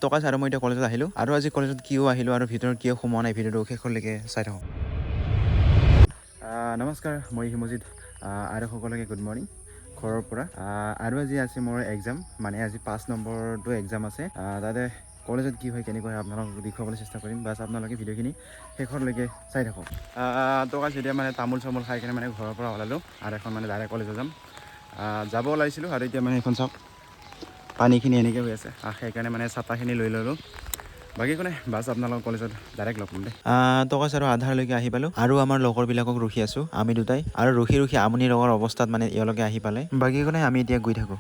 টকা আৰু মই এতিয়া কলেজত আহিলোঁ আৰু আজি কলেজত কিয় আহিলোঁ আৰু ভিতৰত কিয় সোমোৱা নাই, ভিডিঅ'টো শেষলৈকে চাই থাকক। নমস্কাৰ, মই হিমজিত আৰু সকলোকে গুড মৰ্ণিং ঘৰৰ পৰা। আৰু আজি আছে মোৰ এক্সাম, মানে আজি 5 নম্বৰটো এক্সাম আছে। তাতে কলেজত কি হয়, কেনেকুৱা হয়, আপোনালোকক দেখুৱাবলৈ চেষ্টা কৰিম। বাছ, আপোনালোকে ভিডিঅ'খিনি শেষলৈকে চাই থাকক। তো গাইছ, এতিয়া মানে তামোল চামোল খাই কিনে মানে ঘৰৰ পৰা ওলালোঁ আৰু এখন মানে ডাইৰেক্ট কলেজত যাম। যাব ওলাইছিলোঁ আৰু এতিয়া মানে এইখন চাওক, পানীখিনি এনেকৈ হৈ আছে। সেইকাৰণে মানে ছাতাখিনি লৈ ল'লোঁ। বাকী একো নাই, বাছ আপোনালোকৰ কলেজত ডাইৰেক্ট লগ পাম দে। তো গাইছ, আৰু আধাৰলৈকে আহি পালোঁ আৰু আমাৰ লগৰবিলাকক ৰখি আছোঁ আমি দুটাই আৰু ৰখি ৰখি আমনি লগৰ অৱস্থাত মানে এওঁলোকে আহি পালে। বাকী একো নাই, আমি এতিয়া গৈ থাকোঁ।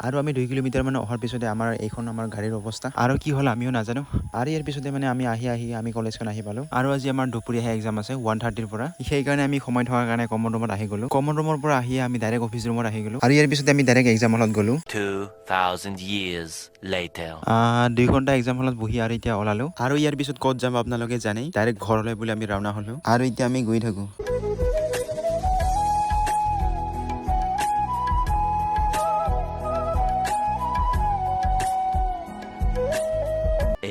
আৰু আমি 2 কিলোমিটাৰ মান অহাৰ পিছতে আমাৰ এইখন আমাৰ গাড়ীৰ অৱস্থা আৰু কি হ'ল আমিও নাজানো। আৰু ইয়াৰ পিছতে মানে আমি আহি আহি আমি কলেজখন আহি পালোঁ। আৰু আজি আমাৰ দুপৰীয়াহে এক্সাম আছে 1:30ৰ পৰা। সেইকাৰণে আমি সময় থকাৰ কাৰণে কমন ৰুমত আহি গ'লোঁ। কমন ৰুমৰ পৰা আহি আমি ডাইৰেক্ট অফিচ ৰুমত আহি গ'লোঁ আৰু ইয়াৰ পিছতে আমি ডাইৰেক্ট এক্সাম হলত গ'লোঁ। 2,000 years later. 2 ঘণ্টা এক্সাম হলত বহি আৰু এতিয়া ওলালোঁ। আৰু ইয়াৰ পিছত ক'ত যাম আপোনালোকে জানেই, ডাইৰেক্ট ঘৰলৈ বুলি আমি ৰাওনা হ'লোঁ আৰু এতিয়া আমি গৈ থাকোঁ।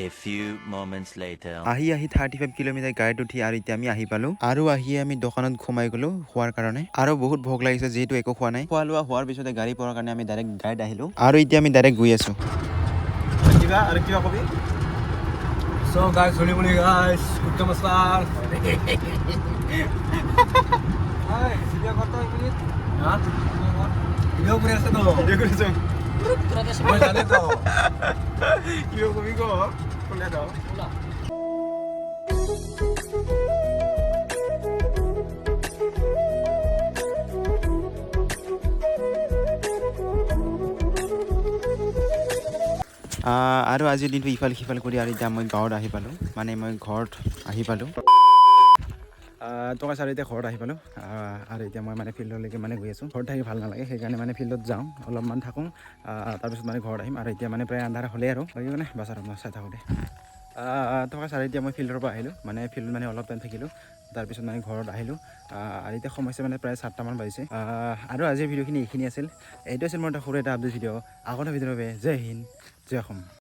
A few moments later. আহি আহি 35 কিলোমিটাৰ গাড়ীত উঠি আৰু এতিয়া আমি আহি পালোঁ। আৰু আহি আমি দোকানত সোমাই গ'লোঁ খোৱাৰ কাৰণে। আৰু বহুত ভোক লাগিছে, যিহেতু একো খোৱা নাই। খোৱা লোৱা হোৱাৰ পিছতে গাড়ী পোৱাৰ কাৰণে আমি ডাইৰেক্ট গাড়ীত আহিলোঁ আৰু এতিয়া আমি ডাইৰেক্ট গৈ আছোঁ। কিবা আৰু কিবা কবি? So guys, huli muli guys, good namaskar. Hi, video করতো এক মিনিট। হ্যাঁ? ভিডিও করে আছে তো। ভিডিঅ' কৰিছোঁ। মই জানি তো। কিবা কবি ক, কোনে দাও। আৰু আজিৰ দিনটো ইফাল সিফাল কৰি আৰু এতিয়া মই গাঁৱত আহি পালোঁ, মানে মই ঘৰত আহি পালোঁ। তো গাইছ, আৰু এতিয়া ঘৰত আহি পালোঁ। আৰু এতিয়া মই মানে ফিল্ডলৈকে মানে গৈ আছোঁ। ঘৰত থাকি ভাল নালাগে, সেইকাৰণে মানে ফিল্ডত যাওঁ, অলপমান থাকোঁ, তাৰপিছত মানে ঘৰত আহিম। আৰু এতিয়া মানে প্ৰায় আন্ধাৰ হ'লেই আৰু বাকী মানে বাছ আৰু মই চাই থাকোঁ দে। তো গাইছ, আৰু এতিয়া মই ফিল্ডৰ পৰা আহিলোঁ, মানে ফিল্ডত মানে অলপ টাইম থাকিলোঁ, তাৰপিছত মানে ঘৰত আহিলোঁ। আৰু এতিয়া সমস্যা মানে প্ৰায় 7টামান বাজিছে। আৰু আজিৰ ভিডিঅ'খিনি এইখিনি আছিল। এইটো আছিল মোৰ এটা সৰু এটা আপডেট ভিডিঅ'। আগতে ভিডিঅ'ৰ বাবে জয় হিন্দ, জয় অসম।